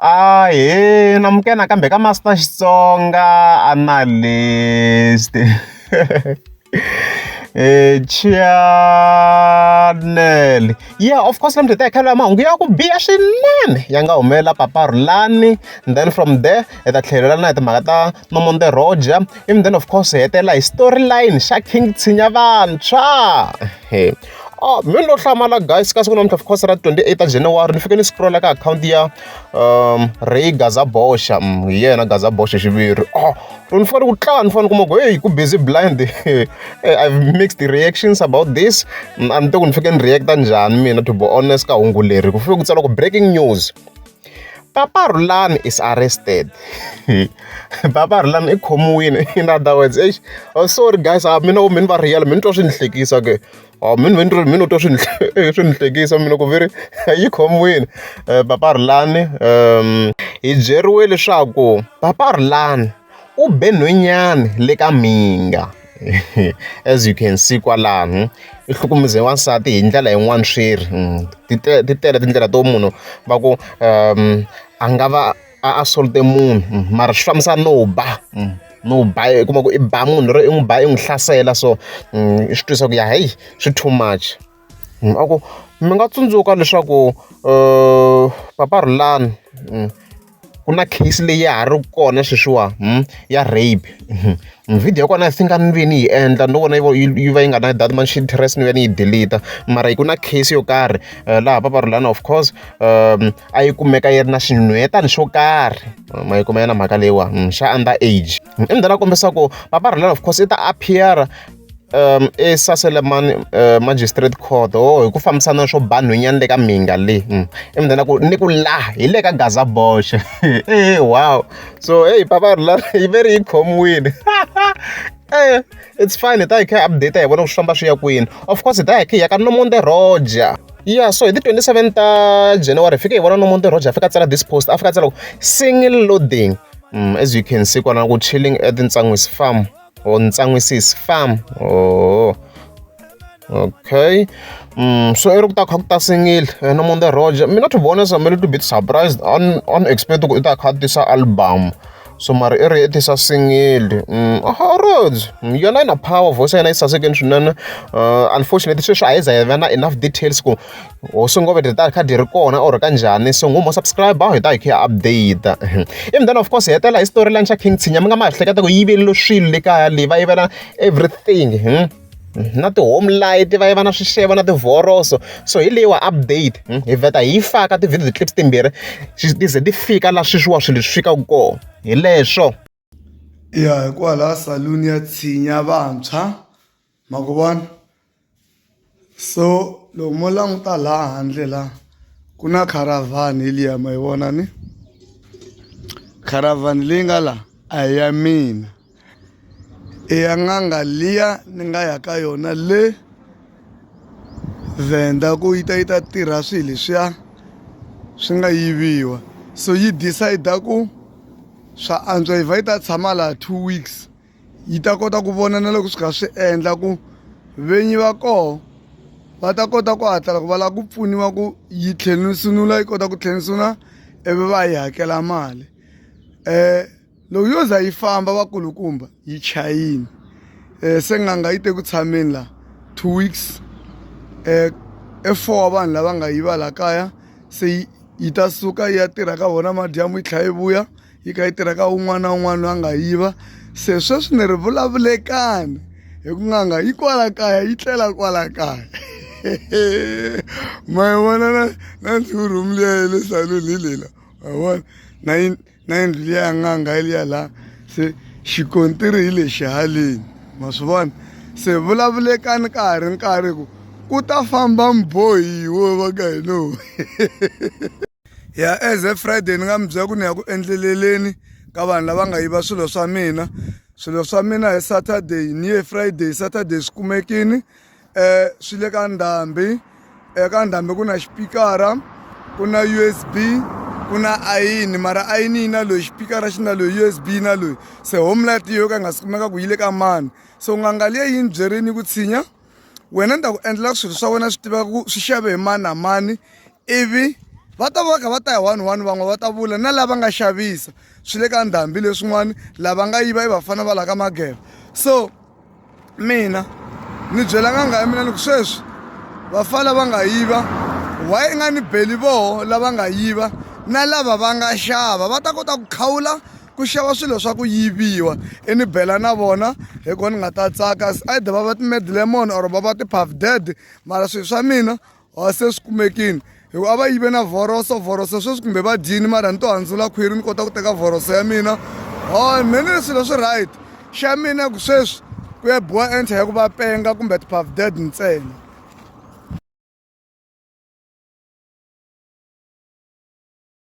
Ahee namukela nakambe ka Master Xitsonga Analyst channel yeah of course namuntlha hi ta hi kha mahungu ya ku biha swinene ya nga humelela Papa Rhulani then from there hi ta tlhelela na hi timhaka ta Nomonde Roger ivi then of course hi hetelela hi storyline xa King Tshinya Vantshwa Oh, mi lo hlamala guys ka siku namuntlha of course ra 28 ta January ni fike ni scrolla ka akhawunti ya Ray Gaza Bosha hi yena Gaza Bosha xiviri oh ni fane ku tlanga ni fane kuma ku hey ku busy blind I've mixed reactions about this a ni tivi ku ni fike ni react-a njhani mina to be honest ka hungu leri ku fike ku tsariwa ku breaking news Papa Rhulani is arrested Papa Rhulani i khomiwile in other words eish oh sorry guys a mina mi ni va real mi ni twa swi ni hlekisa ke oh mi ni mi ni twa swi ni swi ni hlekisa mina ku ve ri yi khomiwile Papa Rhulani hi byeriwe leswaku Papa Rhulani u be nhwenyani le ka Mhinga as you can see kwalano i hlukumize wansati hi ndlela yin'wani swi ri ti tele ti tele tindlela to munhu va ku a nga va a assault-e munhu mara swi fambisana no ba no ba i kuma ku i ba munhu lero i n'wi ba i n'wi hlasela so i swi twisa ku ya heyi swi too much a ku mi nga tsundzuka leswaku Papa Rhulani ku na case leyi ya ha ri kona sweswiwani ya rape video ya kona I think a ni ve ni yi endla no vona yi yi va yi nga na that much interest ni ve ni yi delete mara ku na case yo karhi laha Papa Rhulani of course a yi kumeka yi ri na xinhwetani xo karhi ma yi kuma na mhaka leyiwani xa under age endzhaku a kombisa ku Papa Rhulani of course i ta appear eSaselamani Magistrate Court oh hi ku fambisana swo ba nhwenyani le ka mhinga le endzhaku ku ni ku laha hi le ka Gaza Boxa e wow so hey Papa Rhulani yi ve ri yi khomiwile it's fine hi ta hi kha hi update hi vona ku swi famba swi ya kwini of course hi ta hi kha hi ya ka Nomonde Roger yeah so hi ti 27 ta January hi fike hi vona Nomonde Roger a fika a tsala this post a fika a tsala ku single loading as you can see kwalano ku chilling at Ntsangwisi farm or Ntsangwisi's farm oh okay so i ri ku ta kha ku ta singile Nomonde Roger mina to be honest I'm a little bit surprised unexpected ku i ta kha a tisa album so mara i ri i tisa singile alright yona yi na power voice ya yena yi sasekile swinene unfortunately sweswi a hi za hi va na enough details ku hosi ngove ti ta kha di ri kona or ka njhani so ngumo subscribe hi ta hi kha hi update ivi then of course hi hetelela hi storyline xa King Tshinya mi nga ma hleketa ku yiveriwe swilo le kaya leyi va yivela everything na ti-home light va yiva na swixevo na tivhoroso so hi leyiwa update hi vheta hi yi faka ti-video clips timbirhi ti ze ti fika la sweswiwa swilo swi fikaka kona hi leswo. Ya hikwalaho saluni ya tshinya vantshwa ma ku vona so loko mo languta laha handle la ku na kharavhani hi liya ma yi vona ni kharavhani leyi nga la a hi ya mina i ya n'anga liya ni nga ya ka yona le Venda ku yi ta yi ta tirha swilo leswiya swi nga yiviwa so yi decide ku swa antswa yi vha yi ta tshama laha 2 weeks yi ta kota ku vona na loko swi kha swi endla ku vinyi va koho va ta kota ku hatla loko va lava ku pfuniwa ku yi tlhelisunula yi kota ku tlhelisuna ivi va yi hakela mali loko yo za yi famba vakulukumba yi chayini se n'anga yi te ku tshameni la 2 weeks i 4 wa vanhu lava nga yiva la kaya se yi ta suka yi ya tirha ka vona madyambu yi tlhela yi vuya yi kha yi tirha ka wun'wana na wun'wana loyi a nga yiva se sweswi ni ri vulavulekani hi ku n'anga yi kwala kaya yi tlela kwala kaya ma yi vona na na two room liya ya le saluni hi lela ma vona na yi na yindlu liya ya n'anga yi liya laha se xikontiri hi lexi haleni ma swi vona se vulavulekani ka ha ri nkarhi ku ku ta famba mbhohiwo va ka hina ya as a Friday ni nga mi byela ku ni ya ku endleleleni ka vanhu lava nga yiva swilo swa mina swilo swa mina hi Saturday ni ye Friday Saturday swi kumekini swi le ka ndhambi eka ndhambi ku na xipikara ku na U_S_B ku na ayini mara ayini yi na loyi xipikara xi na loyi U_S_B yi na loyi se home light yo ka yi nga si kumeka ku yi le ka mani so n'anga liya yi ni byerini ku tshinya wena ni ta ku endlela swilo swa wena swi tiveka ku swi xave hi mani na mani ivi Va ta va va kha va ta hi one one van'we va ta vula na lava nga xavisa swi le ka ndhambi leswin'wani lava nga yiva i vafana va la ka Mageba so mina ni byela n'anga ya mina ni ku sweswi vafana va nga yiva why i nga ni beli voho lava nga yiva na lava va nga xava va ta kota ku khawula ku xava swilo swa ku yiviwa i ni bela na vona hi kona ni nga ta tsaka either va va ti-mad lemon or va va ti-puff dead mara swilo swa mina a se swi kumekile hi ku a va yive na vhoroso vhoroso sweswi kumbe va dyini mara ni to handzula khwiri ni kota ku teka vhoroso ya mina ho me ni swilo swi right xa mina ku sweswi ku ya biwa enter ya ku va penga kumbe ti-puff dead ntsena.